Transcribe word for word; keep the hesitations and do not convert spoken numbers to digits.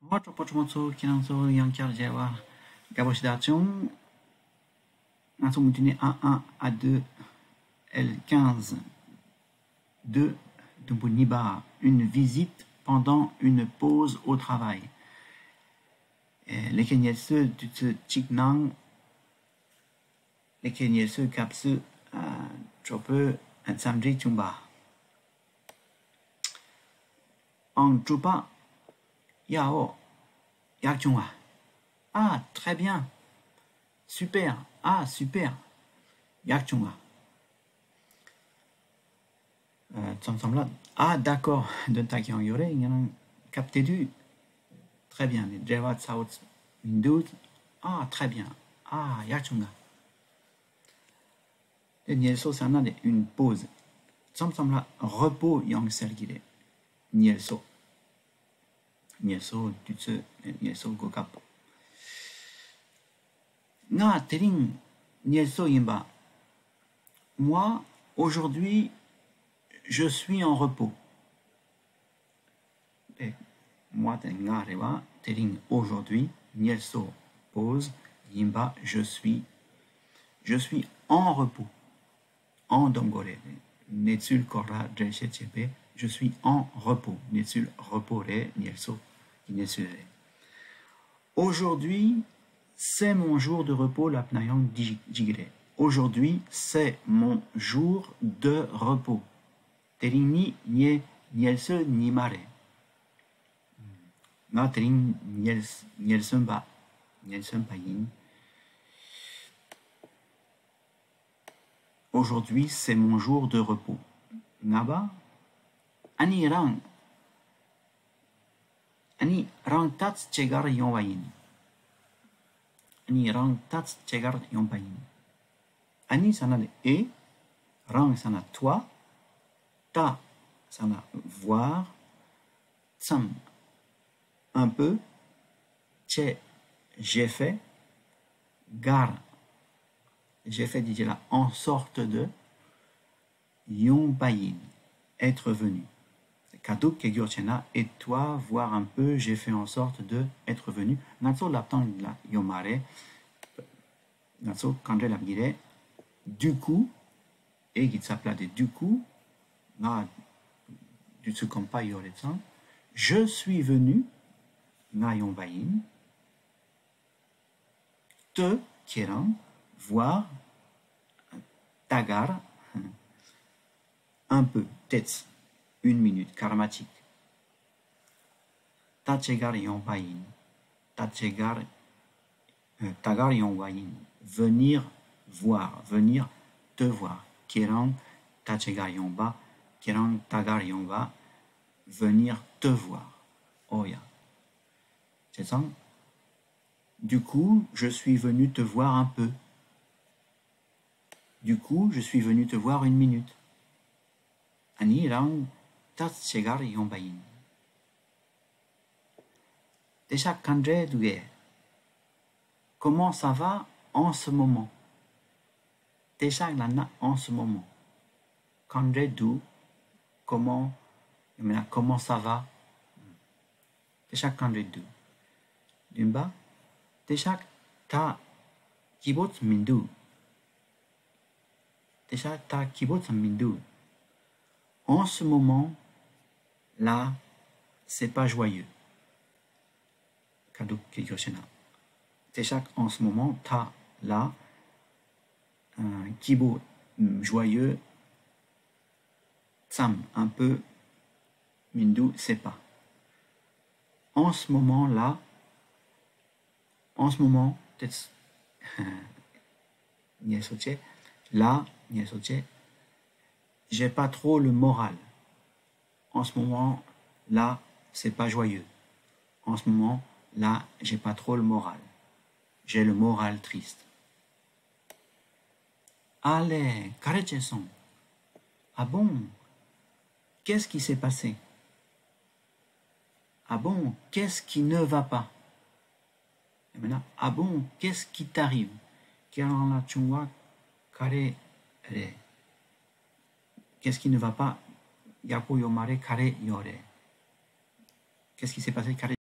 འོ། གྲོགས་པོ་གྲོགས་མོ་ཚོ། ཁྱེད་རང་ཚོ་ཡང་བསྐྱར་མཇལ་བར་དགའ་པོ་ཞེ་དྲག་བྱུང་། ང་ཚོ་མུ་མཐུད་ནས་ཨ་ཨ་ཨ་deux L quinze deux དུམ་བུ་གཉིས་པ། Une visite pendant une pause au travail. ཨེ། ལས་ཀའི་ཉལ་སྲོལ་དུས་ཚོད་གཅིག་ནང་། ལས་ཀའི་ཉལ་སྲོལ་སྐབས་སུ། ཨ། གྲོགས་པོས་འཚམས་འདྲི་བྱུང་བ། ཨང་དྲུག་པ། ཡ་འོ། ཡག་བྱུང་བ། Ah, très bien. Super. Ah, super. ཡག་བྱུང་བ། ཨ། མཚམས་མཚམས་ལ། Ah, d'accord. དོན་དག་ཡང་ཡོད་རེད། ཡིན་ནའང་སྐབས་དེ་དུས། Très bien. ནི་འབྲེལ་བ་ཚ་བོ་མི་འདུག Ah, très bien. Ah, ཡག་བྱུང་ང་། དེ་ཉལ་སོ་ཟེར་ན་ནི་une pause. མཚམས་མཚམས་ལ་repos ཡང་ཟེར་གྱི་རེད། ཉལ་སོ། ཉལ་སོ་དུས་ཚོད། ཉལ་སོ་གོ་སྐབས། ང་དེ་རིང་ཉལ་སོ་ཡིན་པ། Moi, aujourd'hui, je suis en repos. ཨེ། Moi དེ་ང་རེད་བ། དེ་རིང་། Aujourd'hui, ཉལ་སོ། Pause ཡིན་པ། Je suis, je suis en repos. En དང་གོ་རེད། གནས་ཚུལ་སྐོར་ལ་འགྲེལ་བཤད་བྱས་པས། Je suis en repos. གནས་ཚུལ་repos རེད། ཉལ་སོ་གི་གནས་ཚུལ་རེད། Aujourd'hui, c'est mon jour de repos. ལབ་ན་ཡང་འགྲིག་འགྲིག་གི་རེད། Aujourd'hui, c'est mon jour de repos. དེ་རིང་ནི་ངའི་ཉལ་སོའི་ཉི་མ་རེད། ང་དེ་རིང་ཉལ་ཉལ་སོན་པ། ཉལ་སོན་པ་ཡིན། Aujourd'hui, c'est mon jour de repos. ང་བ། ཨ་ནི་རང་། ཨ་ནི་རང་ད་ཅི་གར་ཡོང་བ་ཡིན། ཨ་ནི་རང་ད་ཅི་གར་ཡོང་པ་ཡིན། ཨ་ནི་ཟེར་ན་ལ་et། རང་ཟེར་ན་toi། ད་ཟེར་ན་voir། མཚམས། Un peu། བྱས། J'ai fait། གར། J'ai fait དེ་རྗེས་ལ་en sorte de། ཡོང་པ་ཡིན། Être venu། ཁ་ཐུག་སྐད་སྒྱུར་བྱས་ན། Et toi, voir un peu, j'ai fait en sorte de être venu. ང་ཚོ་ལབ་སྟངས་ལ་ཡོད་མ་རེད། ང་ཚོ་གང་འདྲ་ལབ་ཀྱི་རེད། Du coup། et གི་ཚབ་ལ་དེ། Du coup། ང་དུས་ཚོད་གོམ་པ་ཡོད་རེད་ཙང་། Je suis venu། ང་ཡོང་པ་ཡིན། Te། ཁྱེད་རང་། Voir། ད་གར། Un peu། ཏོག་ཙམ། Une minute། སྐར་མ་གཅིག་ད་ཅི་གར་ཡོང་པ་ཡིན། ད་ཅི་གར། ད་གར་ཡོང་བ་ཡིན། Venir voir། Venir te voir། ཁྱེད་རང་ད་ཅི་གར་ཡོང་པ། ཁྱེད་རང་ད་གར་ཡོང་བ། Venir te voir། ཨོ་ཡ། བྱས་ཙང་། Du coup, je suis venu te voir un peu. Du coup, je suis venu te voir une minute. ཨ་ནི་རང་ད་ཅི་གར་ཡོང་པ་ཡིན། དེ་ཤག་ག་འདྲ་འདུག་གས། Comment ça va en ce moment? དེ་ཤག་ལབ་ན་en ce moment། ག་འདྲ་འདུག Comment། ཡང་མིན་ན་comment ça va། དེ་ཤག་ག་འདྲ་འདུག་བདུན་པ། དེ་ཤག་ད་སྐྱིད་པོ་མི་འདུག་དེ་ཤག་ད་སྐྱིད་པོ་མི་འདུག En ce moment, là, c'est pas joyeux. ཁ་ཐུག་སྐད་སྒྱུར་བྱས་ན། དེ་ཤག en ce moment, ད་ལ། སྐྱིད་པོ། joyeux། ཙམ། Un peu། མི་འདུག c'est pas. En ce moment, là, en ce moment, ཏོག་ཙམ། ཉལ་སོ་བྱས། Là, ཉལ་སོ་བྱས། J'ai pas trop le moral. En ce moment, là, c'est pas joyeux. En ce moment, là, j'ai pas trop le moral. J'ai le moral triste. ཨ་ལས། ག་རེ་བྱས་སོང་། Ah bon? Qu'est-ce qui s'est passé? Ah bon, qu'est-ce qui ne va pas? ཡང་མིན་ན། Ah bon, qu'est-ce qui t'arrive? ཁྱེད་རང་ལ་བྱུང་བ་ག་རེ་རེད། Qu'est-ce qui ne va pas? ཡག་པོ་ཡོད་མ་རེད། ག་རེ་ཡོད་རེད། Qu'est-ce qui s'est passé? ག་རེ།